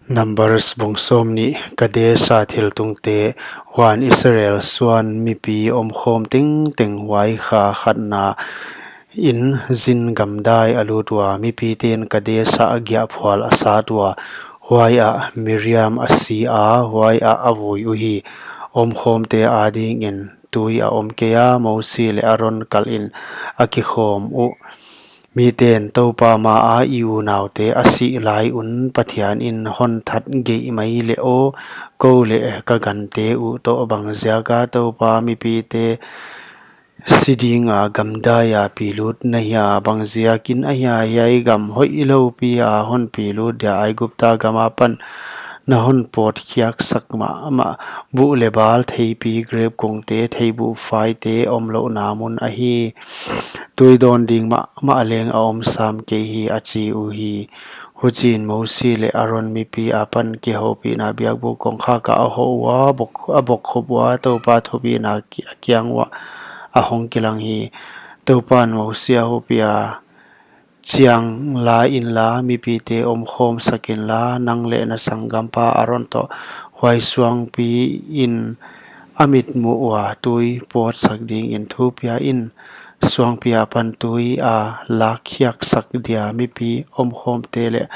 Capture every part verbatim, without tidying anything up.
Numbers bung sawmnih. Kadesa thiltungte. Huan Israel suan mipi omkhawm tengteng huai kha khatna in Zin gamdai a lut ua, mipiten Kadesa giahphual a sat ua, huaiah Miriam a si a, huaiah a vui uhi. Omkhawmte adingin tui a om kei a, Mosi leh Aron kalhin a kikhawm uh. Miten, Toupa maa i unaute a sih lai un Pathian in hon that geih mai leh aw, kou leh ka gante uh toh bangziaka Toupa mipite si dinga gamdaia pilut na hia? Bangziakin ahia hiai gam hoihlou pia hon pilut dia Aigupta gam apan na hon pawtkhiaksak mahmah? Buh leh bal, theipi, grep kungte, theibuh faite omlouhna mun ahi. Tui dawn ding mahmah leng a om sam kei hi, a chi uhi. Huchiin Mosi leh Aron mipi apan kihoupihna biakbuk kongkhak ah a hoh ua, bok, a bokkhup ua, Toupa thupina ki-, a kiang uah a hong kilang hi. Toupan Mosi a houpiha, Chiang la inla, mipite omkhawmsak inla, nang leh na sanggampa Aron toh huai suangpi in a mitmuh ua tui pawtsak dingin thu pia in. Suangpi apan tui a lakkhiaksak dia mipi omkhawmte leh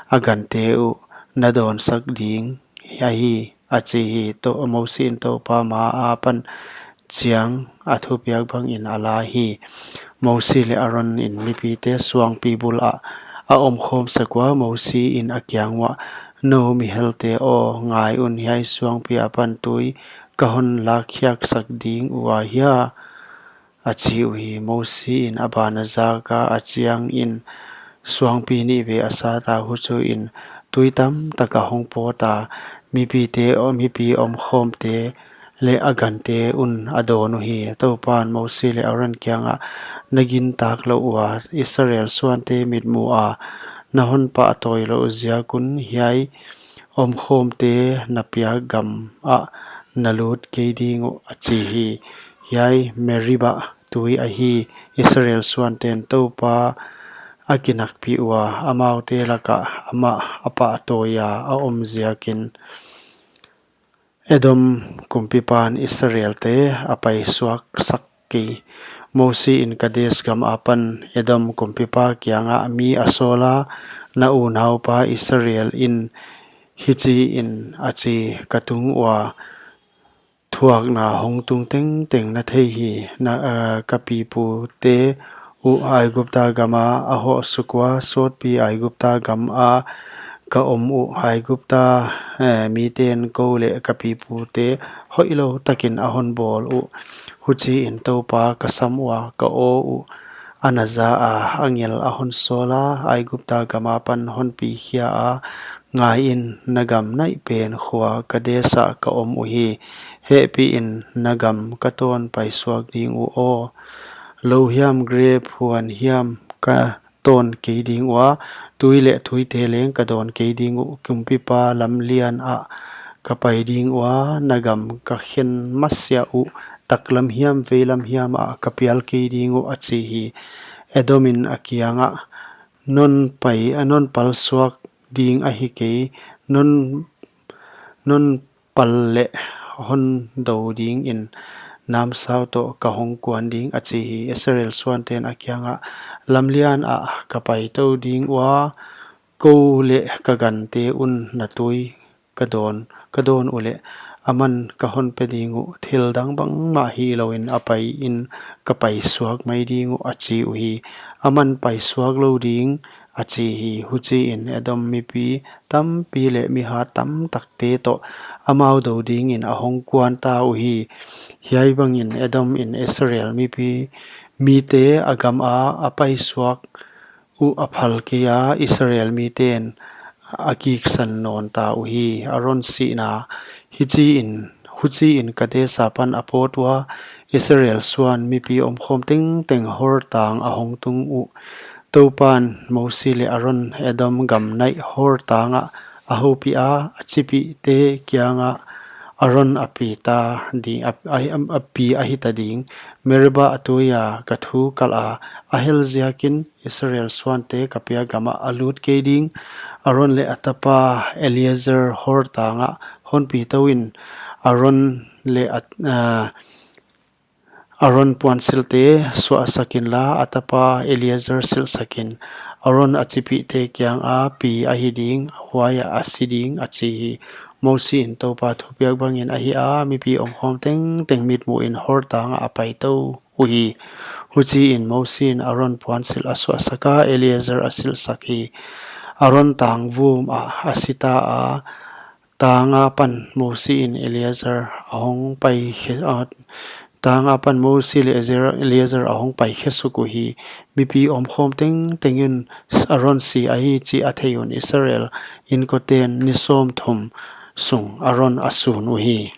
a gante uh na dawnsak ding ahi, a chi hi. Tou-, Mosi in Toupa maa apan chiang a thupiak bangin a la hi. Mosi leh Aron in mipite suangpi bulah a omkhawmsak ua, Mosi in a kiang uah, Nou mihelte aw, ngai un, hiai suangpi apan tui ka hon lakkhiaksak ding ua hia? a chi uhi. Mosi in a ban a zaka, a chiangin suangpi nih vei a sata, huchiin tui tamtak a hong pawta, mipite aw, mipi omkhawmte leh a gante un a dawn uhi. Toupan Mosi leh Aron kiangah, Na gintak louh ua Israel suante mitmuh a na hon pahtawi louh ziak un hiai omkhawmte na piak gam ah na lut kei ding uh, a chi hi. Hiai Meribah tui ahi. Israel suanten Toupa a kinakpih ua, amaute lakah amah a pahtawia a om ziakin. Edom kumpipan Israelte a paisuaksak kei. Mosi in Kades gam apan Edom kumpipa kiangah mi a sawla, Na unaupa Israel in hichiin a chi, Ka tung ua thuakna hong tung tengteng na thei hi. Na, eh, ka pipute uh Aigupta gama a hoh suk ua, sawtpi Aigupta gama ka om uh. Aigupta, eh, miten kou leh ka pipute hoihlou takin a hon bawl uh. Huchiin Toupa ka sam ua, ka aw uh a na za a, angel a hon sawla, Aigupta gama pan hon pikhia a, Ngaiin, na gam naih pen khua Kadesa ka om uhi. Hehpihin na gam ka tawn paisuak ding uh aw. Lou hiam grep huan hiam ka tawn kei ding ua, tui leh thuite leng ka dawn kei ding uh, kumpipa lamlian ah ka pai ding ua, na gam ka khen masiah uh, taklam hiam veilam hiam ah ka pial kei ding uh, a chi hi. Edom in a kiangah, Non pai, a non palsuak ding ahi kei, non, non pal leh hon dou dingin namsau toh ka hong kuan ding, a chi hi. Israel suanten a kiangah, Lamlian ah ka pai tou ding ua, kou leh ka gante un na tui ka dawn, ka dawn uleh aman ka hon pe ding uh, thil dang bangmah hihlouin a paiin ka paisuak mai ding uh, a chi uhi. Aman paisuak lou ding, a chi hi. Huchiin Edom mipi tampi leh mihat tamtakte toh amau dou dingin a hong kuan ta uhi. Hiai bangin Edom in Israel mipi, mite a gama a paisuak uh a phal kei a, Israel miten a kiksan nawn ta uhi. Aron sihna. Hichiin, huchiin Kadesa pan a pawt ua, Israel suan mipi omkhawm tengteng hor tang a hong tung uh. Toupan Mosi leh Aron Edom gam naih hor tangah a houpih a, a chipihte kiangah, Aron a pi ta ding, a, a, a pi a hita ding. Meribah a tuia ka thu kalh a, a hel ziakin Israel suante ka piak gamah a lut kei ding. Aron leh a tapa Eleazar Hor tangah honpi tou in. Aron leh a, a, Aron puansilhte suahsak inla, a tapa Eleazar silhsak in. Aron a chipihte kianga pi ahi ding, huaiah a si ding, a chi hi. Mosi in Toupa thupiak bangin ahia, mipi omkhawm tengteng mitmuhin Hor tangah a paitou uhi. Huchiin Mosi in Aron puansilh a suahsaka, Eleazar a silhsak hi. Aron tang vum ah a sita a, tang apan Mosi in Eleazar a hong pai khe, a, tang apan Mosi leh Ezer-, Eleazar a hong pai khe suk uhi. Mipi omkhawm tengtengin Aron si ahi chih a thei un Israel inkoten ni sawmthum sung Aron a sun uhi.